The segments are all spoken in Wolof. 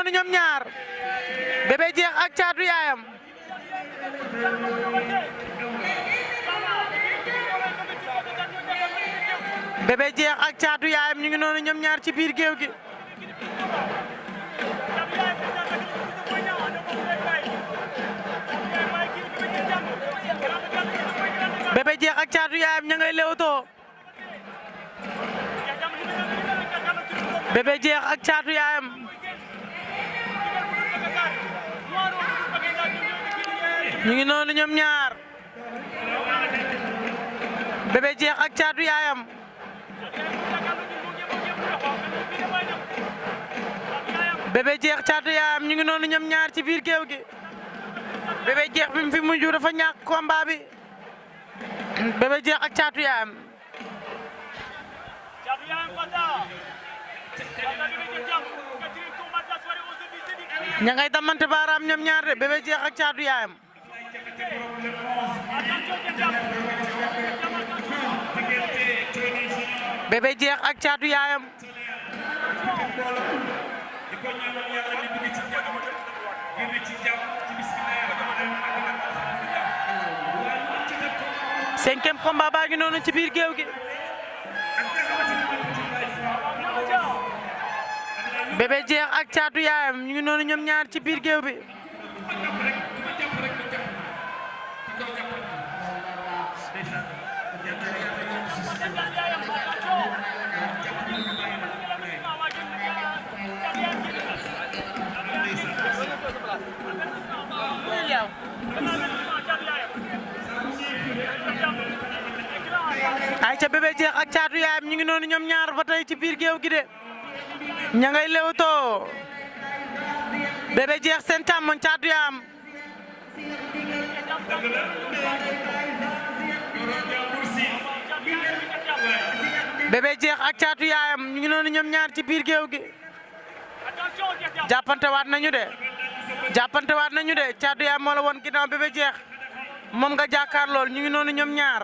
noonu ñoom ñaar Bébé Jeex ak Caatu Yaayam Bébé Jeex ak Caatu Yaayam ñu ngi noonu ñoom ñaar ci biir géew gi Bébé Jeex ak Caatu Yaayam ña ngay lewtoo Bébé Jeex ak Caatu Yaayam ñu ngi noonu ñoom ñaar Bébé Jeex ak Caatu Yaayam Bébé Jeex Caatu Yaayam ñu ngi noonu ñoom ñaar ci biir géew gi Bébé Jeex bi mu fi mujj dafa ñàkk combat bi Bébé Jeex ak Caatu Yaayam ña ngay damante baaraam ñoom ñaar de Bébé Jeex ak Caatu Yaayam Bébé Jeex ak Caatu Yaayam cinquième combat baa ngi noonu ci biir géew gi Bébé Jeex ak Caatu Yaayam ñu ngi noonu ñoom ñaar ci biir géew bi ay ca Bébé Jeex ak Caatu Yaayam ñu ngi noonu ñoom ñaar ba tey ci biir géew gi de ña ngay lewtoo Bébé Jeex seen càmmoñ Caatu Yaayam Bébé Jeex ak Caatu Yaayam ñu ngi noonu ñoom ñaar ci biir géew gi jàppante waat nañu de Caatu Yaayam moo la woon ginnaaw Bébé Jeex moom nga jàkkaar lool ñu ngi noonu ñoom ñaar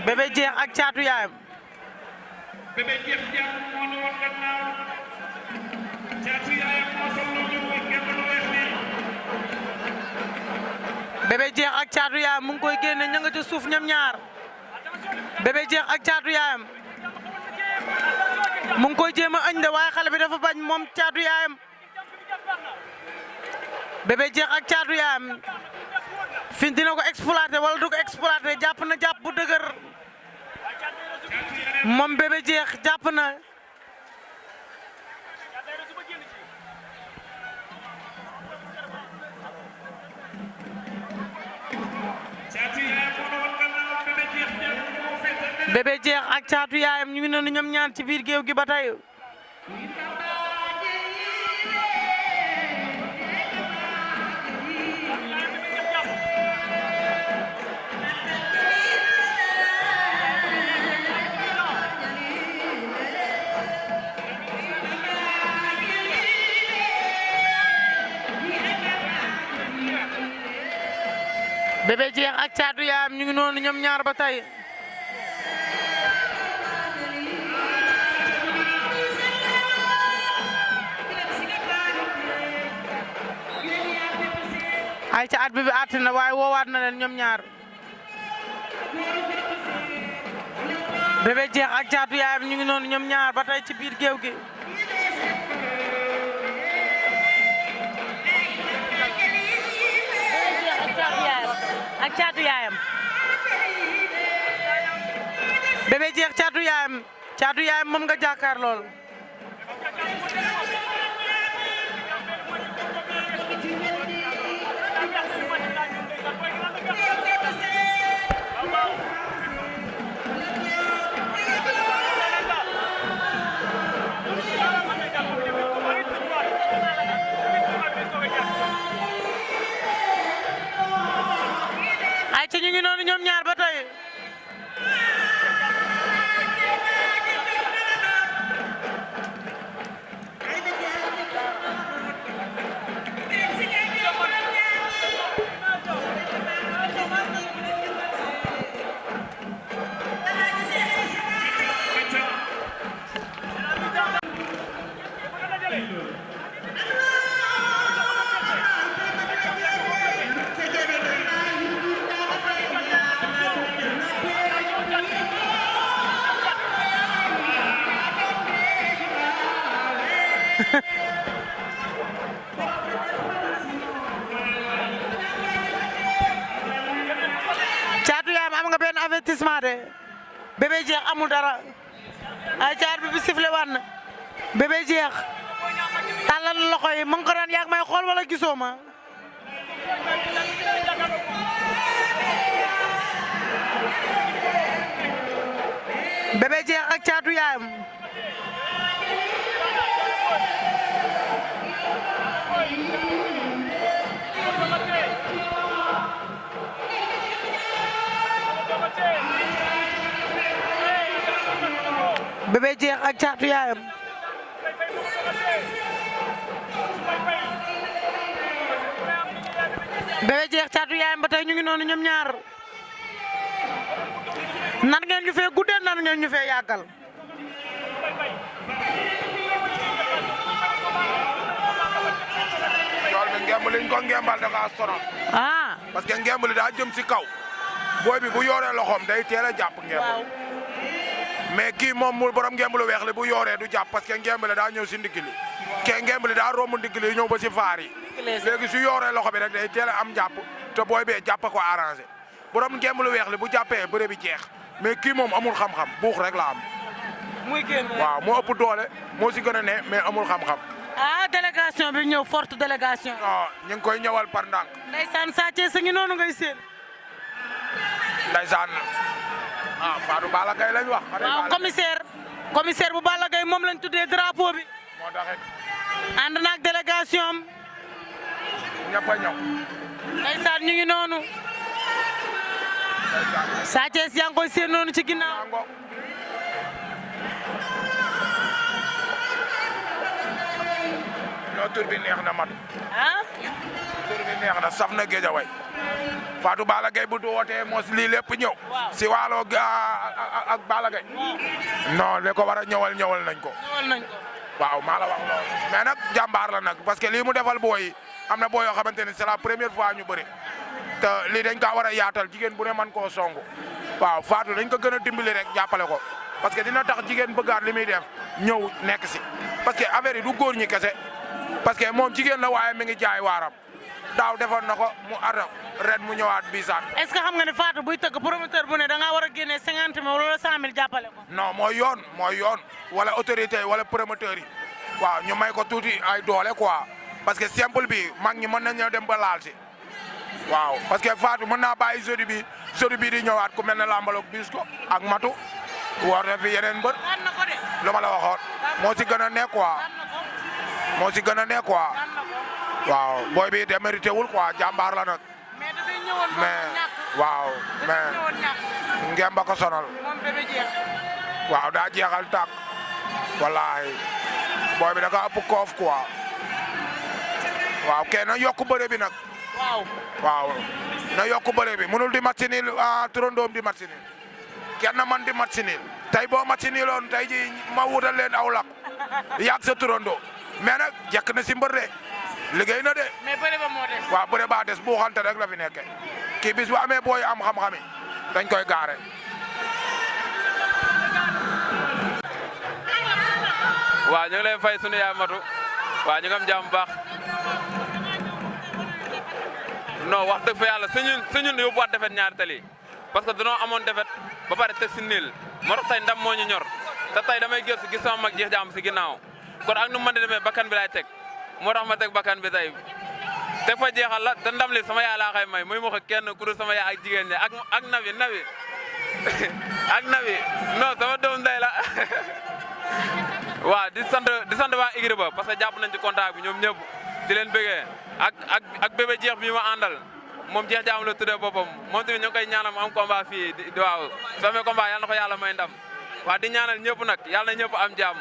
Bébé Jeex ak Caatu Yaayam Bébé Jeex jàpp moo la woon gannaaw Caatu Yaayam moo sol lu weex li Bébé Jeex ak Caatu Yaayam mu ngi koy génne ña nga ca suuf ñoom ñaar Bébé Jeex ak Caatu Yaayam mu ngi koy jéem a añ de waaye xale bi dafa bañ moom Caatu Yaayam Bébé Jeex ak Caatu Yaayam fi dina ko exploité wala du ko exploité jàpp na jàpp bu dëgër moom Bébé Jeex jàpp na Bébé Jeex ak Caatu Yaayam ñu ngi noonu ñoom ñaar ci biir géew gi ba tey Bébé Jeex ak Caatu Yaayam ñu ngi noonu ñoom ñaar ba tey ay ca at bi àtt na waaye woowaat na leen ñoom ñaar Bébé Jeex ak Caatu Yaayam ñu ngi noonu ñoom ñaar ba tey ci biir géew gi ak Caatu Yaayam Bébé Jeex Caatu Yaayam moom nga jàkkaar lool ay ci ñu ngi noonu ñoom ñaar ba tey avertissement de Bébé Jeex amul dara ay caar bi sifflé waat na Bébé Jeex tàllal loxo yi mu ngi ko daan yàgg may xool wala gisoo ma Bébé Jeex ak caatu yaayam Bébé Jeex ak caatu yaayam Bébé Jeex caatu yaayam ba tey ñu ngi noonu ñoom ñaar nan ngeen ñu fee guddee nan ngeen ñu fee yàggal loolu bi ngemb liñ ko ngembal da kaa sonal parce que ngemb li daa jëm si kaw booy bi bu yoree loxoom day teel a jàpp ngemb mais kii moom mu borom ngemb lu weex li bu yoree du jàpp parce que ngemb li daa ñëw si ndigg li ke ngemb li daa romb ndigg li ñëw ba si faar yi léegi su yoree loxo bi rek day teel a am jàpp te booy bee jàpp ko arrangé borom ngemb lu weex li bu jàppee bëre bi jeex mais kii moom amul xam-xam buux rek la am muy génn waaw moo ëpp doole moo si gën a ne mais amul xam-xam délégation bi ñëw forte délégation non ñu ngi koy ñëwal par ndànk ndeysaan Sa Thiès sa ngi noonu ngay seen ndeysaan Fatou Balla Gaye lañ wax waaw commissaire bu Balla Gaye moom lañ tuddee drapeau bi moo taxit ànd naag délégation am ñëpp a ñëw ndeysaan ñu ngi noonu Sa Thiès yaa ngi koy seen noonu ci ginnaaw non tur bi neex na mat tur bi neex na saf na Géejawaay Fatou Balla Gaye bu du wootee mos lii lépp ñëw si waalo ak Balla Gaye non li ko war a ñëwal nañ ko waaw maa la wax loolu mais nag jàmbaar la nag parce que lii mu defal booy am na booy yoo xamante ne c'est la première fois ñu bëri te lii dañ kaa war a yaatal jigéen bu ne man koo songu waaw Fatou dañ ko gën a dimbali rek jàppale ko parce que dina tax jigéen bëggaat li muy def ñëw nekk si parce que affaire yi du góor ñi kese parce que moom jigéen la waaye mi ngi jaay waaram daaw defoon na ko mu arrêté ren mu ñëwaat bisaat. est-ce que xam nga ne Fatou buy tëgg promoteur bu ne da ngaa war a génnee 50 000 wala 100 000 jàppale ko. non mooy yoon wala autorité yi wala promoteur yi waaw ñu may ko tuuti ay doole quoi parce que simple bi mag ñi mën nañoo dem ba laal si waaw parce que Fatou mën naa bàyyi jeudi bi di ñëwaat ku mel ne lambaloog bis ko ak matu woote fi yeneen bët lu ma la waxoon moo si gën a nekk quoi waaw booy bi démérité wul quoi jàmbaar la nag mais waaw mais ngeen ba ko sonal waaw daa jeexal tàkk wallaahi booy bi da ka ëpp koof quoi waaw kenn na yokk bëre bi nag waaw na yokk bëre bi mënul di match nii turandoom di match nii kenn man di match nii tey boo match nii loon tey ji ma wutal leen aw lakk yàgg sa turandoo mais nag jekk na si mbër de liggéey na de. mais bëre ba moo des. waaw bëre ba des bu xante rek la fi nekke kii bis bu amee booy am xam-xami dañ koy gaare. waaw ñu ngi lay fay sunu yaay matu waaw ñu ngi am jàmm bu baax non wax dëgg fa yàlla suñu yóbbuwaat defet ñaari tali parce que danoo amoon defet ba pare teg si niil moo tax tey ndam moo ñu ñor te tey damay gëstu gis sama mag jeex jàmm si ginnaaw kon ak nu mu mën di demee bakkan bi laay teg moo tax ma teg bakkan bi tey teg fa jeexal la te ndam li sama yaay laa xay may muy ma ko kenn ku dul sama yaay ak jigéen ñi ak nabi ak nabi non sama doom ndey la waaw di sant waa Igri ba parce que jàpp nañ ci contact bi ñoom ñëpp di leen bëggee ak bébé jeex bi ma àndal moom jeex jaam la tuddee boppam moom tamit ñu ngi koy ñaanal mu am combat fii waaw soo amee combat yàlla na ko yàlla may ndam waaw di ñaanal ñëpp nag yàlla na ñëpp am jàmm.